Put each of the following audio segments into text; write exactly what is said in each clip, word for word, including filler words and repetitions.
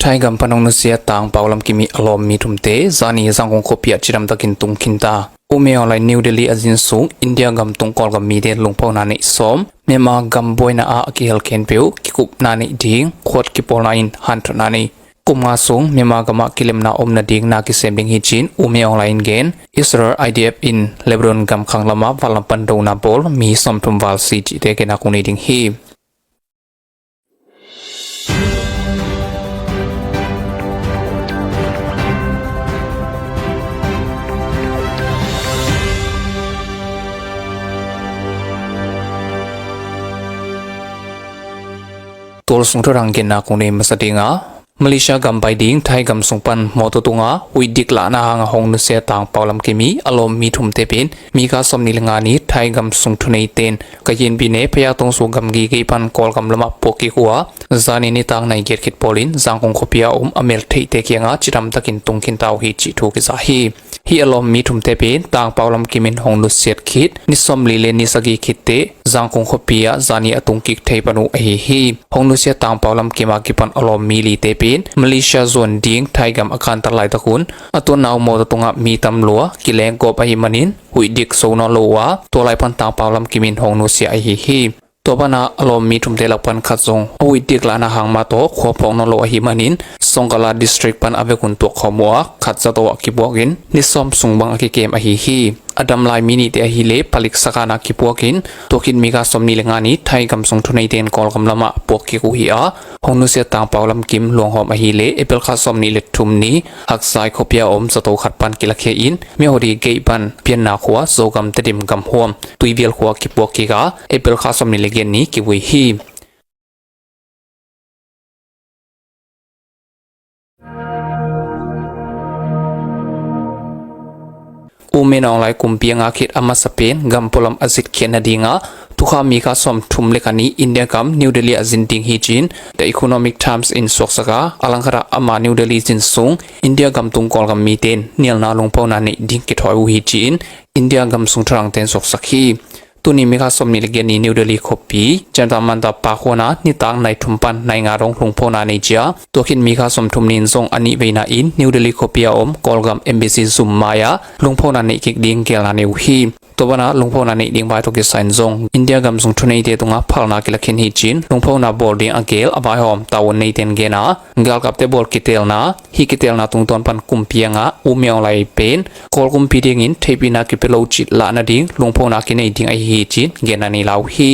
Thai gam pan hong nusia tangpau lamkim i a lawm mi thumte zani Zangkong khuapi ah cidamtakin tung khinta. U Min Aung Hlaing New Delhi a zin sung India gam tung Kawlgam mite lungphona neih sawm, Myanmar gam buaina ah a kihel khempeuh kikupna neih ding khuat kipawlna in hanthotna nei. Kum nga sung Myanmar gamah kilemna om nading na kisem ding hi ci-in U Min Aung Hlaing in gen. Israel I D F in Lebanon gam khang lamah vanlam pan dona bawl mi sawmthum val si cihte genna kong nei ding hi. Tual sung thuthang genna kong nei masa ding a, Malaysia gam pai ding Thai gam sung pan mawtaw tunga huih dik lahna hanga hong nusia tangpau lamkim i a lawm mi thumte pen Mika sawmnih le nga ni Thai gam sung thuneiten Kayin pine Phaya Tongsu gamgi gei pan Kawlgam lamah puak kik uh a, zani nitak nai giat khit pawlin Zangkong khuapi a om a meltheihte kiangah cidamtakin tung khinta uh hi cih thu kiza hi. Hih a lawm mi thumte pen tangpau lamkim in hong nusiat khit ni sawmli le ni sagih khitteh Zangkong khuapi ah zani a tung kik thei pan uh ahi hi. Hong nusia tangpau lamkim a kipan a lawm mi lite pen Malaysia zuan ding Thai gam a kantat laitak un a tuanna uh mawtaw tungah mi tam lua kileng gawp ahih manin huih dik so nawn lo uh a, tua lai pan tangpau lamkim in hong nusia ahi hi. Tua pana a lawm mi thumte lak pan khat zong a huih dik lahna hang mah tawh khua phawk nawn lo ahih manin Songkhla district pan a vekun tuak khawm uh a, khat zato ah kipuakin ni sawm sung bang a kikem ahi hi. A dam lai mi nihte ahileh palik sakana kipuakin tua khit Mika sawmnih le nga ni Thai gam sung thuneiten Kawlgam lamah puak kik uh hi a, hong nusia tangpau lamkim luanghawm ahileh April kha sawmnih le thum ni Hakzai khuapi a om zato khat pan kilakhia in Myawaddy gei pan Pianna khua Zogam Tedim gam huam Tuivial khua kipuak kik a, April kha sawmnih le giat ni kivui hi. U Min Aung Hlaing kumpi a ngah khit a masa pen gam pualam a zitkhiat nadinga thukham Mika sawmthum le khat ni India gam New Delhi a zin ding hi ci-in The Economic Times in suaksak a, a langkhatah ama New Delhi zin sung India gam tung Kawlgam mite in nialna lungphona neih ding kithawi uh hi ci-in India gam sung thuthangte in suaksak hi. Tuni Mika sawmnih le giat ni New Delhi khuapi Jantar Mantar Park huana nitak nai thum pan nai nga dong lungphona nei cia, tua khit Mika sawmthum ni in zong a nih veina in New Delhi khuapi a om Kawlgam embassy zum mai-ah lungphona neih kik ding gelna nei uh hi. Tua pana lungphona neih ding vai tawh kisai in zong India gam sung thuneite tungah phalna kilakhin hi ci-in lungphona bawl ding a gel a vaihawm tavuan neite in gen a, galkapte bawl kiteelna, hih kiteelna tungtawn pan kumpi a ngah U Min Aung Hlaing pen Kawl kumpi dingin theihpihna kipia lo cih lah nading lungphona kinei ding ahi hi ci-in genna nei lai uh hi.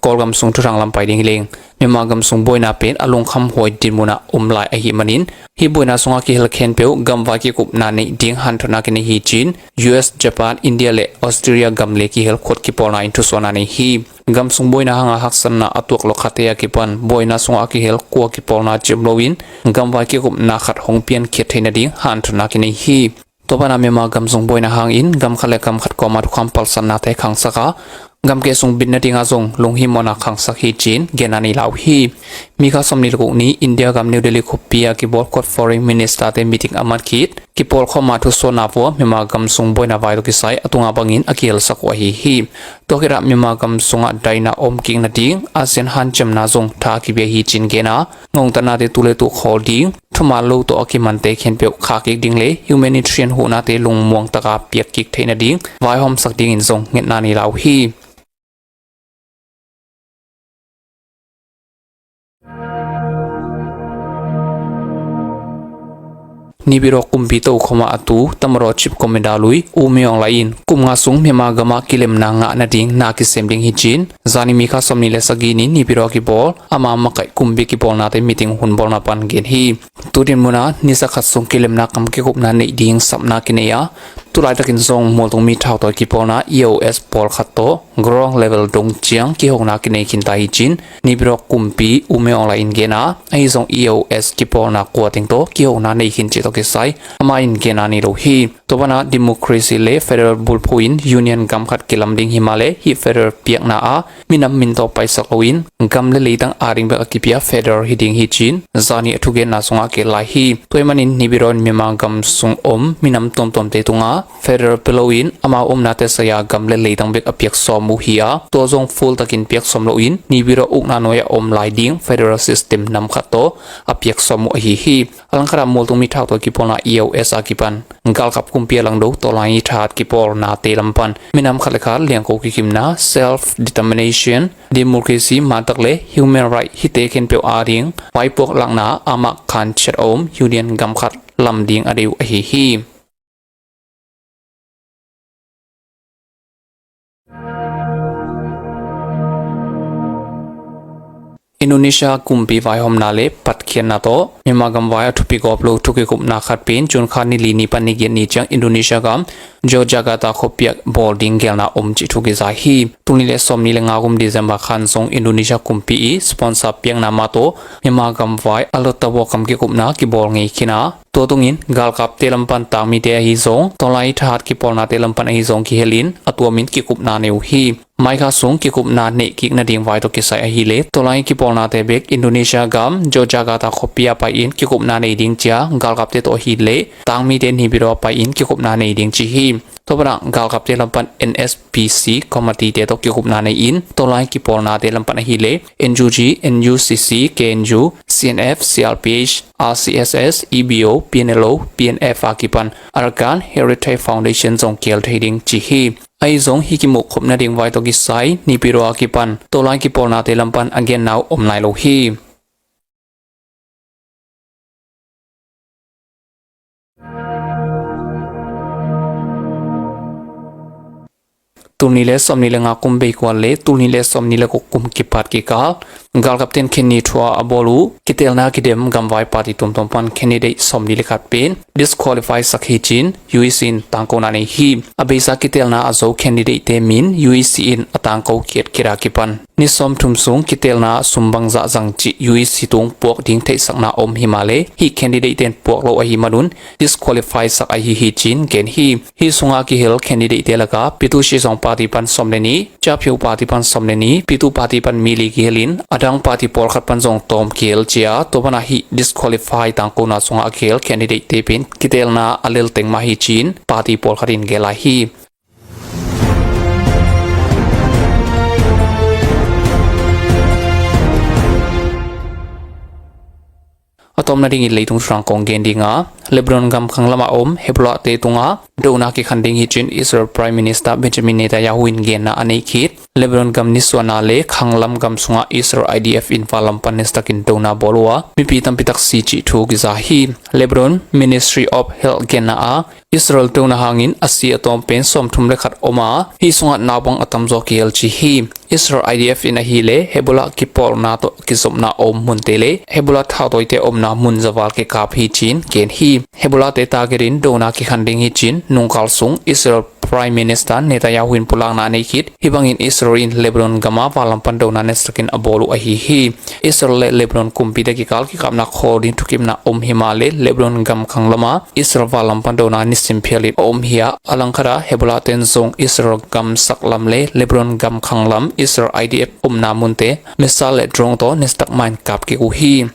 Kawlgam sung thuthang lam pai ding hi leng, Myanmar gam sung buaina pen a lungkham huai dinmun ah om lai ahih manin, hih buaina sungah kihel khempeuh gamvai kikupna neih ding hanthotna kinei hi ci-in U S, Japan, India le Australia gam le kihel khuat kipawlna in thusuahna nei hi. Gam sung buaina hanga haksatna a tuak lawkhate a kipan buaina sungah a kihel kua kipawlna ci om loin gamvai kikupna khat hong piankhiat theih nading hanthotna kinei hi. Tua pana Myanmar gam sung buaina hangin gam khat le gam khat kawma thukham palsatnate khangsak a, gamkeh sung bit nadinga zong lunghimawhna khangsak hi ci-in genna nei lai uh hi. Mika sawmnih le guk ni India gam New Delhi khuapi a kibawl khuat foreign ministerte meeting a man khit kipawl khawma thusuahna vua Myanmar gam sung buaina vai tawh kisai a tunga bangin a kihelsak uh ahi hi. Tua khitah Myanmar gam sungah daina om kik nading ASEAN hanciamna zong tha kibia hi ci-in gen a, ngongtatnate tu le tu khawl ding, thuman lo tawh a kimante khempeuh khak kik ding le humanitarian huhnate lungmuang taka piak kik theih nading vaihawmsak dingin zong ngetna nei lai uh hi. Naypyidaw kumpi tokhom ah a tu Tatmadaw Chief Commander lui U Min Aung Hlaing in kum nga sung Myanmar gamah kilemna ngah nading na kisem ding hi ci-in zani Mika sawmnih le sagih ni Naypyidaw a kibawl ama makaih kumpi kipawlnate meeting hunbawlna pan gen hi. Tu dinmun ah nisa khat sung kilemna kam kikupna neih ding sapna kinei a, Tulaitakin zong mualtung mi thautuai kipawlna E O S pawlkhat tawh ground level dong ciang kihona kinei khinta hi cin Naypyidaw kumpi U Min Aung Hlaing in gen a, ahi zong E O S kipawlna kua teng tawh kihona nei khin cih tawh kisai amah in gen a nei lo hi. Tua banah democracy le federal bulphuh in union gam khat kilam ding hi mah le hih federal piakna ah minam min tawh paisak loin gam le leitang ading bek a kipia federal hi ding hi cin zani a thugenna sungah a kihel lai hi. Tua ahih manin Naypyidaw in Myanmar gam sung om minam tuamtuamte tungah federal pia loin amau omnate sai-a gam le leitang bek a piak sawm uh hi a, tua zong full takin piak sawm loin Naypyidaw ukna nuai-ah om lai ding federal system nam khat tawh a piak sawm uh ahi hi. A langkhatah mualtung mi thautuai kipawlna E O S a kipan galkap kumpi a langdo tawlai thahat kipawlnate lam pan minam khat le khat liangko kikimna, self determination, democracy, mantak le human right hihte khempeuh ading vaipuak lakna a mak khan ciat a om union gam khat lam ding a deih uh ahi hi. Indonesia kumpi vaihawmna le patkhiatna tawh Myanmar gam vai a thupi gawp lo thukikupna khat pen June kha ni li ni pan ni giat ni ciang Indonesia gam Yogyakarta khuapi ah bawl ding geelna om cih thu kiza hi. Tul nih le sawmnih le nga kum December khan zong Indonesia kumpi i sponsor piakna mah tawh Myanmar gam vai a lottawawkam kikupna kibawl ngei khin a, tua tungin galkapte lam pan tangmite ahi zong tawlai thahat kipawlnate lam pan ahi zong kihelin a tuamin kikupna nei uh hi. Mai kha sung kikupna neih kik nading vai tawh kisai ahileh tawlai kipawlnate bek Indonesia gam Yogyakarta khuapi ah pai-in kikupna nei ding ci a, galkapte tawh ahileh tangmite Naypyidaw ah pai-in kikupna nei ding ci hi. Tua banah galkapte lam pan N S P C committee-te tawh kikupna nei-in tawlai kipawlnate lam pan ahileh N U G, N U C C, K N U, C N F, C R P H, R C S S, E B O, P N L O, P N F a kipan Arakan Heritage Foundation zong kihel thei ding ci hi. Ahi zong hih kimuhkhop nading vai tawh kisai Naypyidaw a kipan tawlai kipawlnate lam pan a genna uh om nai lo hi. Tul nih le sawmnih le nga kum bei kual le tul nih le sawmnih le guk kum kipat kikal galkapten khen ni thua a bawl uh kiteelna kidem gamvai party tuamtuam pan candidate sawmnih le khat pen disqualify sak hi cin U E C in tangkona nei hi. A beisa kiteelna a zo candidate-te min U E C in a tangko khiat khiat a kipan ni sawmthum sung kiteelna a sum bangzah zang cih U E C tung puak ding theihsakna om hi mah le hih candidate-ten puak lo ahih manun disqualify sak ahi hi cin gen hi. Hih sungah kihel candidate-te lakah Pyithu Cezawng party pan sawm le nih, Kyaw Pyu party pan sawm le nih, Pyithu party pan mi li kihelin a dang party pawlkhat pan zong tawm kihel ci a, tua banah hih disqualify tangkona sungah a kihel candidate-te pen kiteelna a lel teng mah hi cin party pawlkhat in gel lai hi. A tawpna dingin leitung thu kong gen ding a, Lebanon gam khanglam a om Hezbollah-te tungah dona kikhan ding hi cin Israel Prime Minister Benjamin Netanyahu in genna a nei khit. Lebanon gam nisuahna le khanglam gam sungah Israel I D F in vanlam pan nasatakin dona bawl uh a, mipi tampi tak si cih thu kiza hi. Lebanon Ministry of Health genna ah Israel dona hangin a si a tawm pen sawmthum le khat om a, hih sungah naupang a tamzaw kihel ci hi. Israel I D F in ahileh Hezbollah kipawlna tawh kizopna a om munte le Hezbollah thautawite omna mun zaval kikap hi cin gen hi. Hezbollah-te target in dona kikhan ding hi cin nungkal sung Israel Prime Minister Netanyahu in pulakna a nei khit. Hih bangin Israel in Lebanon gam ah vanlam pan dona nasatakin a bawl uh ahi hi. Israel le Lebanon kumpite kikal kikapna khawl ding thukimna om hi mah le Lebanon gam khanglam ah Israel vanlam pan dona nisim phialin a om hi a, a langkhat ah Hezbollah-ten zong Israel gam saklam le Lebanon gam khanglam Israel I D F omna munte missile le drone tawh nasatak mah in kap kik uh hi.